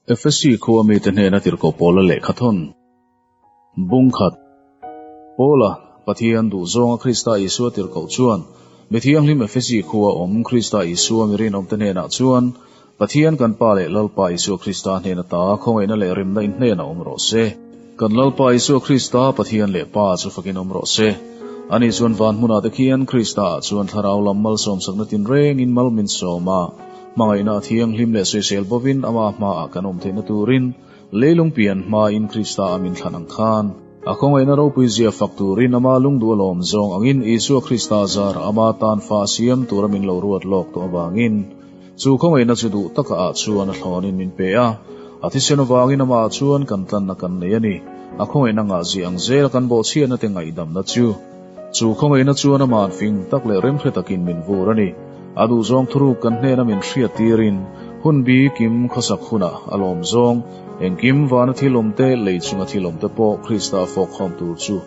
Efesi khua mite hnena tirhkoh Paula lehkha thawn. Bung khat. Paula, Pathian duhzawnga Krista Isua tirhkoh chuan, Mi thianghlim Efesi khua awm Krista Isua mi rinawmte hnenah chuan, Pathian kan Pa leh Lalpa Isua Krista hnena ta khawngaihna leh remna in hnenah awm rawh se. Kan Lalpa Isua Krista Pathian leh Pa chu fakin awm rawh se. Ani chuan van hmunah te khian Krista ah chuan thlarau lam malsawmsakna tinrengin mal min sawm a. Hmangaihna a thianghlim leh sawisel bovin ama hmaah kan awm theihna turin leilung pian hmain Krista a min thlan ang khan, a khawngaihna ropui zia fak turin ama lungduh a lawm zawng angin Isua Krista zarah ama tan fa a siam tura min lo ruat lawk tawh avangin chu khawngaihna chu duh taka ah chuan a thlawnin min pe a, a thisen avangin amah chuan kan tlanna kan nei a ni. A khawngaihna ngahzia ang zela kan bawhchhiatna te ngaihdamna chu. Chu khawngaihna chuan ama'n fing tak leh remhre takin min vur a ni. A duhzawng thuruk kan hnena min hriat tirin, hun bi kim khawsak hunah a lawm zawng, engkim vana thil awm te, lei chunga thil awm te pawh Krista a fawkkhawm tur chu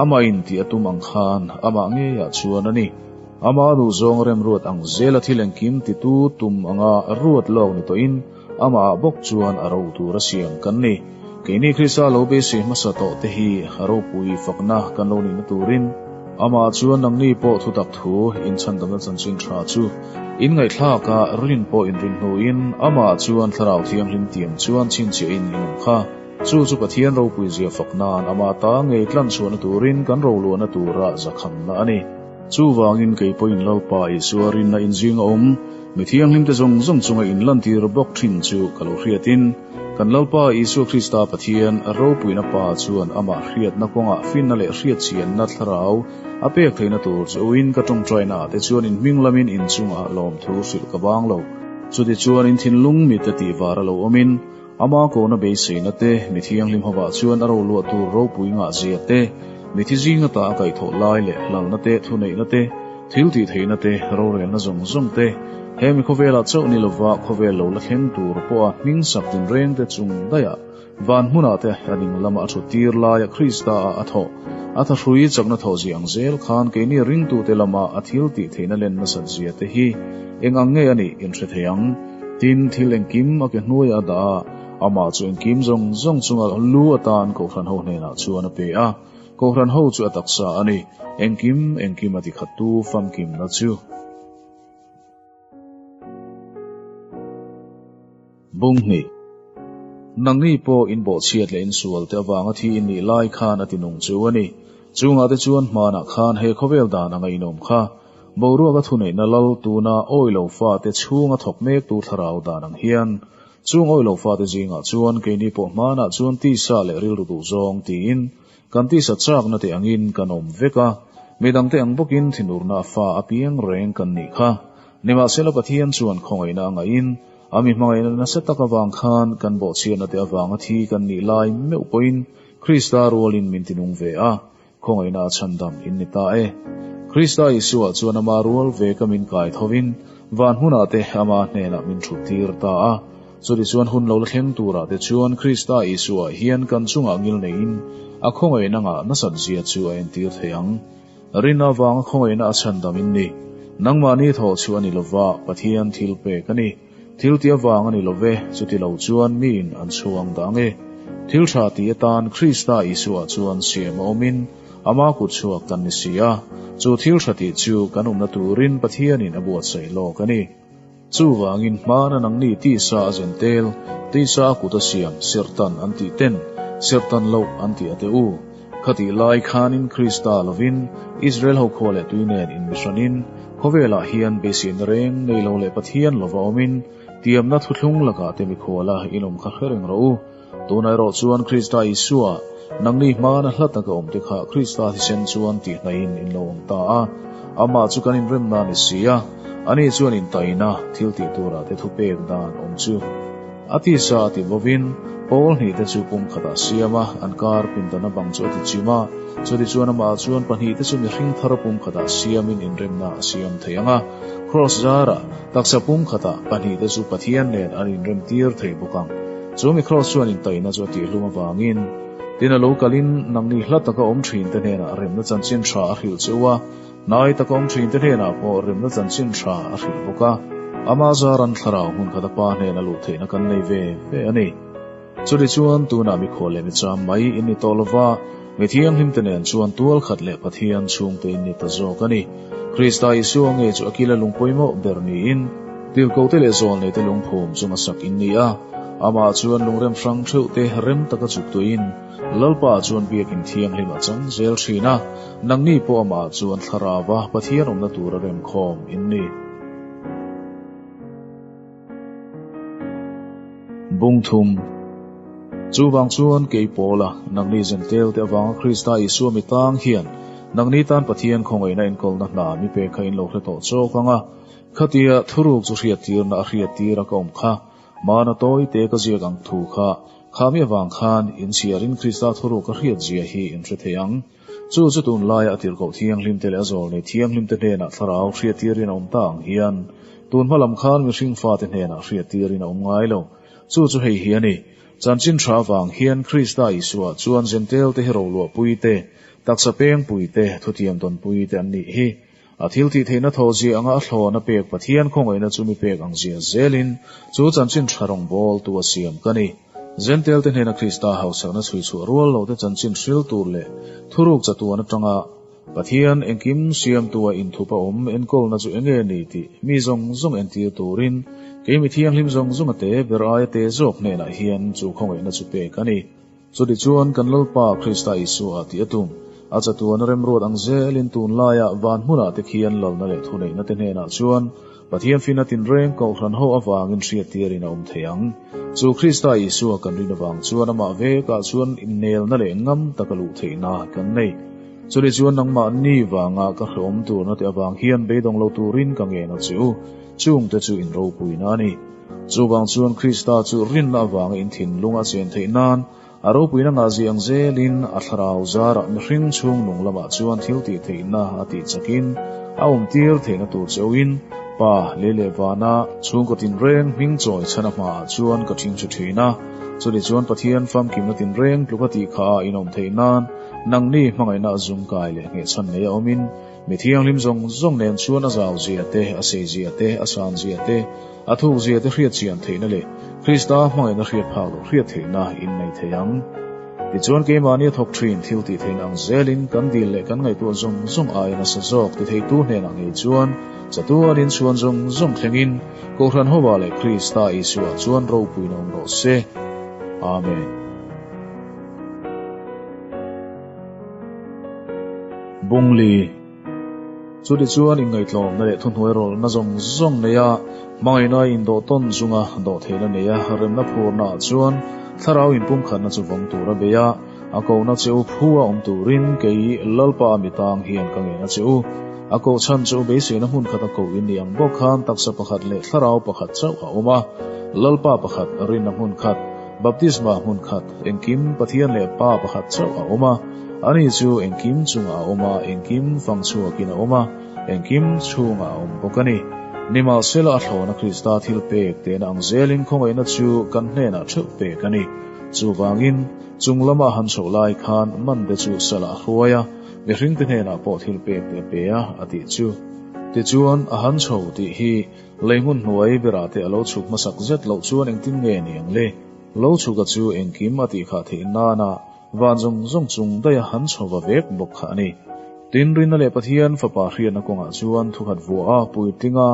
amah in tih a tum ang khan amah ngeiah chuan a ni. Ama duhzawng remruat ang zela thil engkim titu tum anga ruat lawk ni tawhin amahah bawk chuan a ro tur a siam kan ni. Keini Krista lo beisei hmasa tawh te hi a ropui fakna kan lo nihna turin amah chuan nangni pawh thutak thu inchhandamna chanchin tha chu in ngaihthlak a, rin pawh in rin hnuin amah chuan Thlarau Thianghlim tiang chuan chhinchhiah in in awm kha. Chu chu Pathian ropui zia fak nan amah ta ngei tlan chhuahna turin kan roluahna tura zakhamna a ni. Chuvangin kei pawhin Lalpa Isua rinna inzing a awm, mi thianghlimte zawng zawng chunga inlantir bawk thin chu ka lo hriatin, kan Lalpa Isua Krista Pathian ropuina Pa chuan amah hriatna kawngah finna leh hriatchianna thlarau a pek theihna tur chu uin ka tawngtaina ah te chuan in hming lamin in chungah lawmthu hrilh ka bang lo. Chutichuan in thinlung mite tihvar a lo awmin, Ama kona beiseina te, mi thianghlim hovah chuan a roluah tur ropui ngahzia te, mi thi zinga ta a kaihthawh lai leh hlalna te, thuneihna te, thil tih theihna te, rorelna zawng zawng te, he mi khawvelah chauh ni lova khawvel lo la thleng tur pawha hming sak tinreng te chung daihah van hmunah te a ding lama a thut tir laia Krista ah a thawh a thahrui chakna thawh zia ang zel khan keini ringtute lama a thil tih theihna len nasat zia te hi eng ang nge a nih inhre thei ang. Tin, thil engkim a ke hnuaiah a dah a, amah chu engkim zawng zawng chunga lu atan Kohhran ho hnenah chuan a pe a. Kohhran ho chu a taksa a ni, engkim engkim a tikhattu famkimna chu. Bung hnih. Nangni pawh in bawhchhiat leh in sual te avanga thi in nih lai khan a ti nung chu a ni. Chungah te chuan hmanah khan he khawvel dan anga in awm kha. Boruak a thuneihna lal tuna awi lo fate chhunga thawk mektu thlarau dan ang hian, chung awi lo fate zingah chuan keini pawh hmanah chuan tisa leh rilru duh zawng tiin kan tisa chakna te angin kan awm vek a, midangte ang bawkin thinurna fa a piang reng kan nih kha. Nimahsela Pathian chuan khawngaihna a ngaihin a mi hmangaihna nasa tak avang khan kan bawhchhiatna te avanga thi kan nih lai meuh pawhin Krista rualin min tinung ve a, Khawngaihna a chhandam in ni ta e. Krista Isua chuan ama rual ve ka min kai thovin van hmunah te ama hnenah min thut tir ta a. Chutichuan hun lo la thleng turah te chuan Krista Isua hian kan chungah ngil neiin a khawngaihna ngah nasat zia chu a entir thei ang. Rinna avanga khawngaihna a chhandam in ni. Nangmahni thawh chu a ni lova, Pathian thil pek a ni. Thil ti avang a ni lo ve, chuti lo chuan miin an chhuang dah ang e. Thil tha ti atan Krista Isua chuan siam a awmin ama kut chhuak kan ni si a, chu thil tha tih chu kan awmna turin Pathianin a buatsaih lawk a ni. Chuvangin hmana nangni tisa a zen tel, tisa a kut a siam, serhtan an tih ten, serhtan loh an tih a teh u. Khatih lai khanin Krista lovin Israel ho khua leh tui nen inmihranin khawvelah hian beiseina reng nei lo leh Pathian lova awmin tiamna thuthlung lakah te mikhuala in awm kha hre reng rawh u. Tunah erawh chuan Krista Isua, nangni hmana hla taka awmte kha Krista thisen chuan tihhnaihin in lo awm ta a, amah chu kan inremna a ni si a, ani chuan intaina thil tih turah te thupek dan awm chu A tisa a ti bawkin, Pawl hnihte chu pum khatah siam a, an kar pindana bang chu a ti chim a. Chutichuan amah chuan pahnihte chu mihring thar pum khatah siamin inremna a siam thei ang a. Kraws zarah, taksa pum khatah pahnihte chu Pathian nen an inremtir thei bawk ang. Chu mi kraws chuan intaihna chu a tihhlum avangin, tin a lo kalin nangni hla taka awm thinte hnenah remna chanchin tha a hrilh cheu a, hnai taka awm thinte hnenah pawh remna chanchin tha a hrilh bawk a. Ama zaran thlarau hmun khata Pa hnena luh theihna kan nei ve ve a ni. Chutichuan, tunah mikhual leh micham mai in ni tawh lova, mi thianghlimte nen chuan tual khat leh Pathian chhungte in ni ta zawk a ni. Krista Isua nge chu a kila lung pawimawh ber niin, tirhkohte leh zawlneite lungphum chunga sak in ni a. Amah chuan lungrem hrang theuhte rem taka chuktuin, Lalpa chuan biakin thianghlim a chang zel thin a, nangni pawh amah chuan thlarauva Pathian awmna tura remkhawm in ni. Bung thum. Chuvang chuan kei Paula, nangni Zentel te avanga Krista Isua mi tang hian nangni tan Pathian khawngaihna enkawlna hna mi pek kha in lo hre tawh chawk ang a, khatia thuruk chu hriattirna a hriattir a ka awm kha, mana tawi te ka ziak ang thu kha, khami avang khan inchhiarin Krista thuruk a hriatzia hi in hre thei ang. Chu chu tunlaia a tirhkoh thianghlimte leh a zawlnei thianghlimte hnenah thlarau hriattirin a awm ta ang hian, tun hma lam khan mihring fate hnenah hriattirin a awm ngai lo. Chu chu hei hi a ni, Chanchin tha avang hian Krista Isua chuan Jentail-te hi roluahpui te, taksa pengpui te, thutiam tawnpui te an nih hi. A thil tih theihna thaw zia anga a thlawn a pek Pathian khawngaihna chu mi pek ang zia zelin chu chanchin tha rawngbawltu a siam ka ni. Zentel te hnena Krista hausakna chhui chhuah rual lo te chanchin hril tur leh thuruk chatuan atanga Pathian engkim siamtua inthup a awm enkawlna chu enge ni tih mi zawng zawng entir turin kei mi thianghlim zawng zawng a te ber aia te zawk hnenah hian chu khawngaihna chu pek a ni. Chutichuan kan Lalpa Krista Isua tih a tum. A chatuan remruat ang zelin tunlaia van hmunah te khian lalna leh thuneihna te hnenah chuan Pathian fina tinreng kohhran ho avangin hriattirin a awm thei ang. Chu Krista Isua kan rin avang chuan amah vekah chuan innelna leh ngam taka luh theihna kan nei. Chutichuan nangmahni vanga ka hrehawm turna te avang hian beidawng lo turin ka ngen a che u. Chungte chu inropuina a ni. Chuvang chuan Krista chu rinna avanga in thinlung a chen theih nan, a ropuina ngahzih ang zelin a thlarau zarah mihring chhung nung lamah chuan thil tih theihna a tih chakin a awmtir theihna tur chauhin Pa lei leh vana chhungkaw tinreng hming chawi chhan a hmaah chuan ka ṭhing ṭha ṭhin a. Chutichuan Pathian famkimna tinreng tluk a tih kha a inawm theih nan nangni hmangaihna a zungkai leh nghehchhan nei a awmin Mi thianghlim zawng zawng nen chuan a zau zia te, a sei zia te, a san zia te, a thuk zia te hriat chian theihna leh Krista hmangaihna hriat phak loh hriat theihna in nei thei ang. Tichuan keimahni a thawk thin thil tih theihna ang zelin kan dil leh kan ngaihtuah zawng zawng aia nasa zawk ti theitu hnenah ngei chuan chatuanin chhuan zawng zawng thlengin Kohhran Hova leh Krista Isua chuan ropuina awm rawh se. Amen. Bungli. Chutichuan inngaihtlawmna leh thuhnuairawlna zawng zawng nei a, hmangaihna indawh tawn chunga dawh theihna nei a, remna phurna ah chuan thlarau inpumkhatna chu vawng tur a bei a, a kohna che u phu a awm turin kei Lalpa a mitang hian ka ngen a che u. A koh chhan chu beiseina hmun khat a koh in ni ang bawk khan taksa pakhat leh thlarau pakhat chauh a awm a, Lalpa pakhat rinna hmun khat, Baptisma hmun khat, engkim Pathian leh Pa pakhat chauh a awm a, ani chu engkim chungah a awm a, engkim fang chhuakin a awm a, engkim chhungah a awm bawk a ni. Nimahsela a thlawna Krista thil pek tehna ang zelin khawngaihna chu kan hnenah theuh pek a ni. Chuvangin, chung lama han chhoh lai khan mante chu salah a hruai a, mihringte hnenah pawh thil pek te a pe a, a tih chu. Tichuan, a han chho tih hi Lei hmun hnuai berah te a lo chhuk hmasak zet loh chuan engtin nge ni ang le? Lo chhuka chu engkim a tih khah theih nana van zawng zawng chung daih a han chho va vek bawk kha a ni. Tin, Rinna leh Pathian Fapa hriatna kawngah chuan thukhat vuah a puitlinga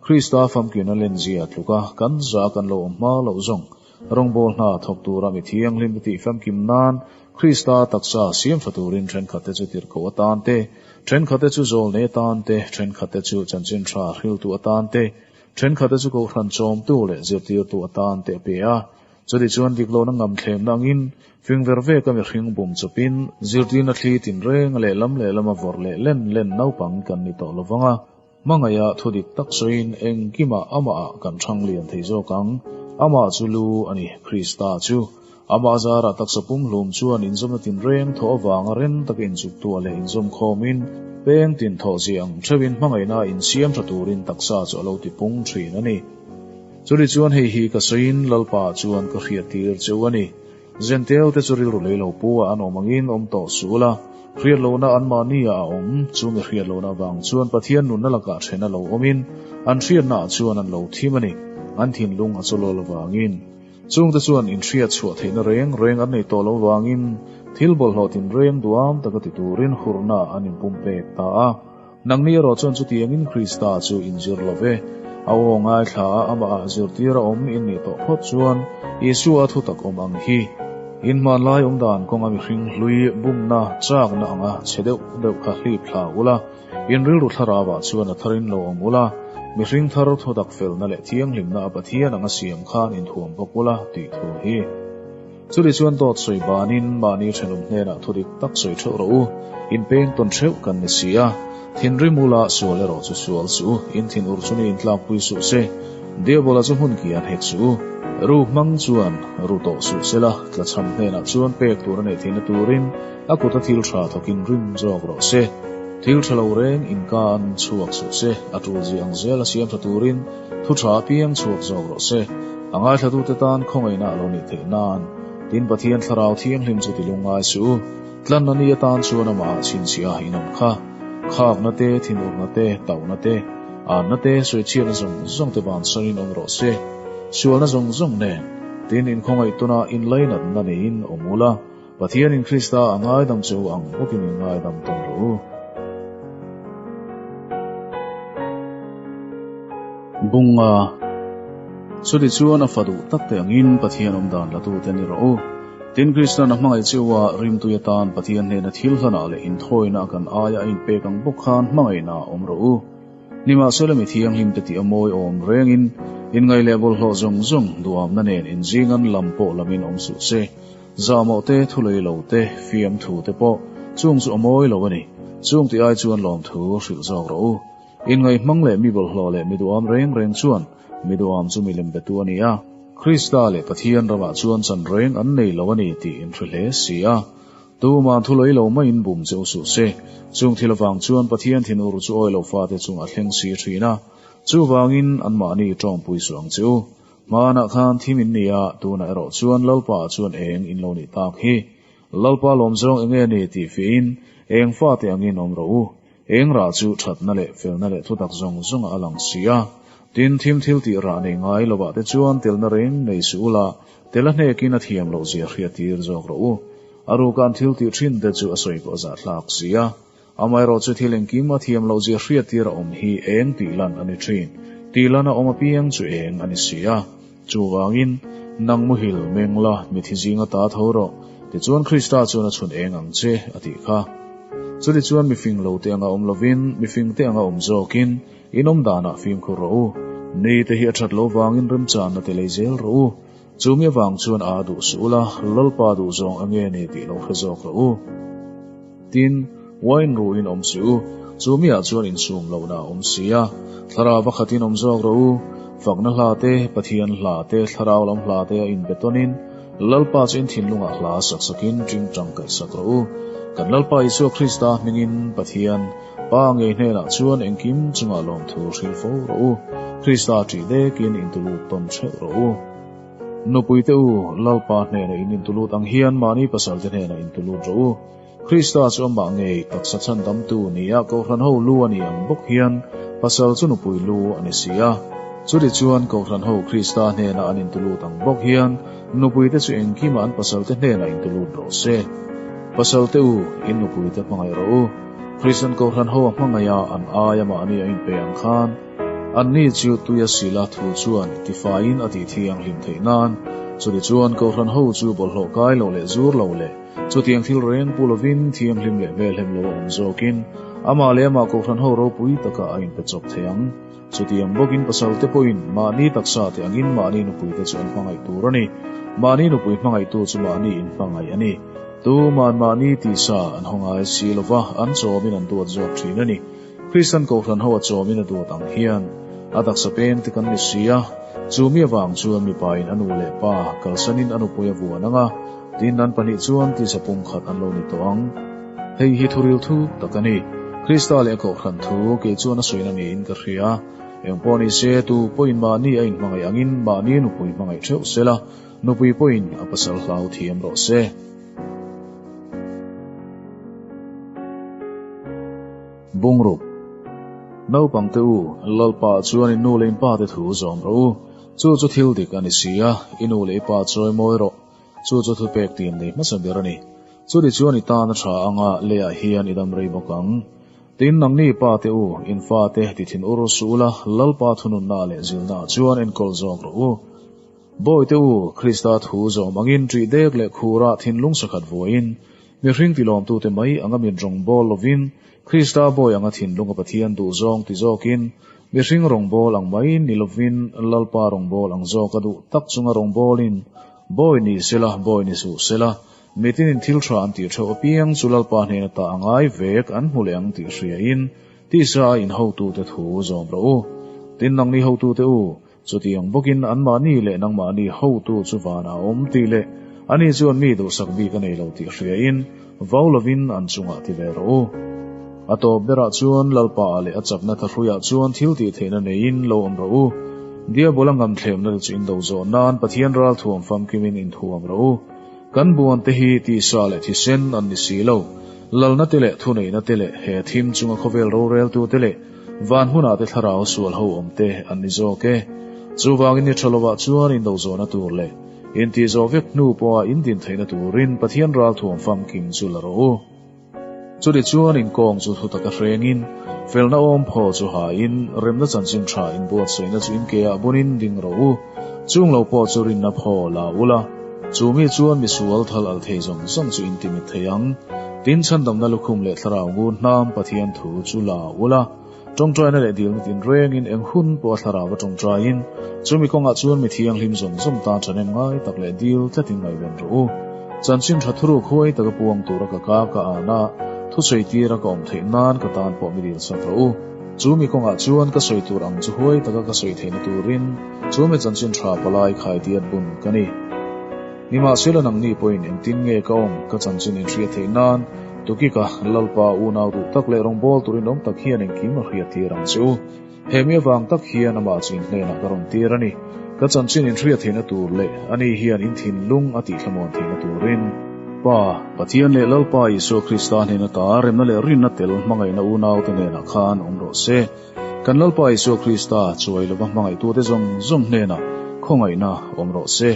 Krista famkina lenzia tluka kan za kan lo awm hma loh zawng Rawngbawl hna thawk tura mi thianghlim te tih famkim nan Krista taksa siam tha turin thenkhatte chu tirhkoh atan te, thenkhatte chu zawlnei atan te, thenkhatte chu chanchin tha hriltu atan te, thenkhatte chu kohhran chawmtu leh zirtirtu atan te a pe a. Chutichuan dik lohna ngam thlemna angin fing ver veka mihring bum chawpin zirtirna thli tinreng lehlam lehlama vawrh leh len len naupang kan ni tawh lovang a. Hmangaihah thu dik tak sawiin engkimah amahah kan thang lian thei zawk ang. Amah chu lu a ni, Krista chu. Amah zarah taksa pumhlum chuan inzawmna tinreng thawh avanga ren taka inchuktuah leh inzawm khawmin peng tin thawh zia ang theuhin hmangaihna insiam tha turin taksa chu a lo tipung thin a ni. Chutichuan hei hi ka sawiin Lalpa chuan ka hriattir cheu a ni. Zentail te chu rilru lei lo pu a an awm angin awm tawh suh ula, hriat lohna anmahni ah a awm, chu mi hriat lohna avang chuan Pathian nunna lakah then a lo awmin an hriatna ah chuan an lo thim a ni, an thinlung a chawlawl avangin. Chungte chuan inhriat chhuah theihna reng reng an nei tawh lo vangin thil bawlhhlawh tinreng duam taka ti turin hurna an inpumpek ta a. Nangni erawh chuan chutiangin Krista chu inzir lo ve. A aw ngaithla a, amah ah zirtir a awm in nih tawh phawt chuan Isua thutak awm ang hi. In hmanlai awmdan kawnga mihring hlui bumna chakna anga chhe deuh deuh kha hlip thla ula, In rilru thlarauah chuan a tharin lo awm ula, mihring thar thutak felna leh thianghlimna a Pathian anga siam khan inthuam bawk ula tih thu hi. Chutih chuan dawt sawi banin mahni thenawm hnenah thu dik tak sawi theuh rawh u, in peng tawn theuh kan ni si a, thinrim ula sual erawh chu sual suh u, in thin ur chu ni intlakpui suh se, Diabola chu hmun kian hek suh u. Ru hmang chuan ru tawh suh sela, tlachham hnenah chuan pek tur a neih theihna turin a kuta thil tha thawkin rim zawk rawh se. Thil tha lo reng inka an chhuak suh se, a tul zia ang zel a siam tha turin thu tha apiang chhuak zawk rawh se. A ngaithlatute tan khawngaihna a lo nih theih nan. Tin, Pathian Thlarau Thianghlim chu ti lungngai suh u. Tlanna ni atan chuan amah ah chhinchhiah a inawm kha. Khakna te, thinurna te, tauhna te, anna te, sawichhiatna zawng zawng te vansanin awm rawh se. Sualna zawng zawng nen. Tin, inkhawngaih tuna inlainatna neiin awm ula. Pathianin Krista a ngaidam che u ang bawkin in ngaidam tawn rawh u. Bunga, Chuti chuan a fa duh tak te angin Pathian awmdan la tute ni rawh u. Tin, Krista'n a hmangaih che u a, rimtui atan Pathian hnena thil hlanah leh inthawina kan aia a inpek ang bawk khan hmangaihna a awm rawh u. Nimahsela mi thianghlim te tih a mawi awm rengin, inngaih leh bawlhhlawh zawng zawng duhamna nen inzingan lam pawh lamin awm suh se. Zahmawh te, thulei lo te, fiamthu te pawh chung chu a mawi lo a ni. Chung tih ai chuan lawmthu hrilh zawk rawh u. Inngaih hmang leh mi bawlhhlawh leh mi duham reng reng chuan mi duham chu milem betu a ni a. Krista leh Pathian ramah chuan chan reng an nei lo a ni tih inhre hle si a. Tuman thulei lo maiin bum che u suh se. Chung thil avang chuan Pathian thinur chu awi lo fate chungah thleng si thin a. Chuvangin anmahni tawngpui suh ang che u. Hmanah khan thim in ni a, tunah erawh chuan Lalpa ah chuan eng in lo nih tak hi. Lalpa lawm zawng enge ni tih fihin eng fate angin awm rawh u. Eng rah chu thatna leh felna leh thutak zawng zawngah a lang si a. Tin, thim thil tih rah nei ngai lovah te chuan telna reng nei suh ula, tel a hnekin a thiam loh zia hriattir zawk rawh u. A rukan thil tih thin te chu a sawi pawh a zahthlak si a. Amaherawh chu thil engkim a thiam loh zia hriattir a awm hi eng tih lan a ni thin. Tih lan a awm apiang chu eng a ni si a. Chuvangin, nang muhil meng la, mithi zinga ta tho rawh, tichuan Krista chuan a chhun eng ang che, a tih kha. Chutichuan mifing lo te anga awm lovin, mifing te anga awm zawkin, in awm danah fimkhur rawh u. Ni te hi a that lo vangin remchanna te lei zel rawh u. Chumi avang chuan a duh suh ula, Lalpa duh zawng a nge ni tih lo hre zawk rawh u. Tin, wine ruhin awm suh u, chumiah chuan insum lohna a awm si a. Thlarau pakhatin awm zawk rawh u. Fakna hla te, Pathian hla te, thlarau lam hla te a inbe tawnin, Lalpa chu in thinlungah hla sak sakin tingtang kaih sak rawh u. Kan Lalpa Isua Krista hmingin Pathian, Pa ngei hnenah chuan engkim chungah lawmthu hrilh fo rawh u. Krista ṭih dekin intulut tawn ṭheuh rawh u. Nupuite u, Lalpa hnenah in intulut ang hian mahni pasalte hnenah intulut rawh u. Krista chu amah ngei taksa chhandamtu nia Kohhran ho lu a ni ang bawk hian pasal chu nupui lu a ni si a. Chutichuan Kohhran ho Krista hnenah an intulut ang bawk hian nupuite chu engkimah an pasalte hnenah intulut rawh se. Pasalte u, in nupuite hmangaih rawh u. Kristian Kohhran ho a hmangaiha an aia mahni a inpe ang khan, Anni chu tuia sila thu chuan tifaiin a tih thianghlim theih nan, chutichuan Kohhran ho chu bawlhhlawh kai lo leh zur lo leh chutiang thil reng pu lovin thianghlim leh hmelhem lo a awm zawkin amah leh amah Kohhran ho ropui takah a inpe chawp thei ang. Chutiang bawkin pasalte pawhin mahni taksa te angin mahni nupuite chu an hmangaih tur a ni. Mahni nupui hmangaihtu chu mahni inhmangaih a ni. Tuman mahni tisa an haw ngai si lova an chawmin an duat zawk thin a ni. Kristian Kohhran ho a chawmin a duat ang hian a taksa peng te kan ni si a, chu mi avang chuan mipa in a nu leh pa kalsanin a nupui a vuan ang a, tin an pahnih chuan tisa pumkhat an lo ni tawh ang. Hei hi thuril thuk tak a ni. Krista leh a Kohhran thu kei chuan a sawina niin ka hria. Engpawh ni se, tu pawhin mahni a inhmangaih angin mahni nupui hmangaih theuh sela. Nupui pawhin a pasal hlau thiam rawh se. Bungruk. Naupangte u, Lalpa chuan in nu leh in pate thu zawm rawh u. Chu chu thil dik a ni si a, i nu leh i pa chawi mawi rawh. Chu chu thupek tin nei hmasa ber a ni. Chutichuan chuan i tan a tha anga leiah hian i dam rei bawk ang. Tin, nangni pa te u, in fate ti thin ur suh ula, Lalpa thununna leh zilna chuan enkawl zawk rawh u. Bawite u, Krista thu zawm angin ṭih dek leh khurah thinlung sakhat vuaiin, mihring tilawmtute mai anga min rawngbâwl lovin, Krista bawi anga thinlunga Pathian duh zawng ti zawkin, mihring rawngbâwl ang mai ni lovin Lalpa rawngbâwl ang zawka duh tak chunga rawngbâwlin, Bawi ni sela, bawi ni suh sela, mitinin thil ṭha an tih ṭheuh apiang chu Lalpa hnena ta a ngai vek an hmu leh ang tih hriain, tisa a inhotute thu zawm rawh u. Tin, nangni hotute u, Chutiang bawkin anmahni leh nangmahni hotu chu vanah a awm tih leh ani chuan mi duhsak bik a nei lo tih hriain vau lovin an chungah ti ve rawh u. A tawp berah chuan Lalpa ah leh a chakna thahruiah chuan thil tih theihna neiin lo awm rawh u. Diabola ngamthlemna te chu in do zawh nan Pathian ralthuam famkimin inthuam rawh u. Kan buan te hi tisa leh thisen an ni si lo. Lalna te leh thuneihna te leh he thim chunga khawvel roreltu te leh Van hmunah te thlarau sual ho awm te an ni zawk e. Chuvangin ni tha lovah chuan in do zawhna tur leh intih zawh vek hnu pawha in din theihna turin Pathian ralthuam famkim chu la rawh u. Chuti chuan in kawng chu thu taka hrengin, felna awm phaw chu hain, remna chanchin tha in buatsaihna chu in keah bunin ding rawh u. Chung lo pawh chu rinna phaw la ula, chu mi chuan misual thal al thei zawng zawng chu in timit thei ang. Tin, chhandamna lukhum leh thlarau ngur hnam Pathian thu chu la ula, tawngtaina leh dilna tinrengin eng hun pawh a thlarau a tawngtaiin, chumi kawngah chuan mi thianghlim zawng zawng tan ṭhahnem ngai tak leh dil tlatin ngaihven rawh u. Chanchin ṭha thuruk huai taka puang tura ka ka ka an a, thusawi tira ka awm theih nan ka tan pawh mi dil sak rawh u. Chu mi kawngah chuan ka sawi tur ang chu huai taka ka sawi theihna turin chu mi chanchin tha palai khaidiat bun ka ni. Nimahsela nangni pawhin engtin nge ka awm ka chanchin inhriat theih nan Tukika Lalpa unau duh tak leh rawngbâwl turin awm tak hian engkim a hriat tir ang che u. He mi avang tak hian amah chu in hnenah ka rawn tir a ni. Ka chanchin inhriat theihna tur leh ani hian in thinlung a tihthlamuan theihna turin. Pa, Pathian leh Lalpa Isua Krista hnena ta remna leh rinna tel hmangaihna unaute hnenah khan awm rawh se. Kan Lalpa Isua Krista chuai lova hmangaihtute zawng zawng hnenah khawngaihna awm rawh se.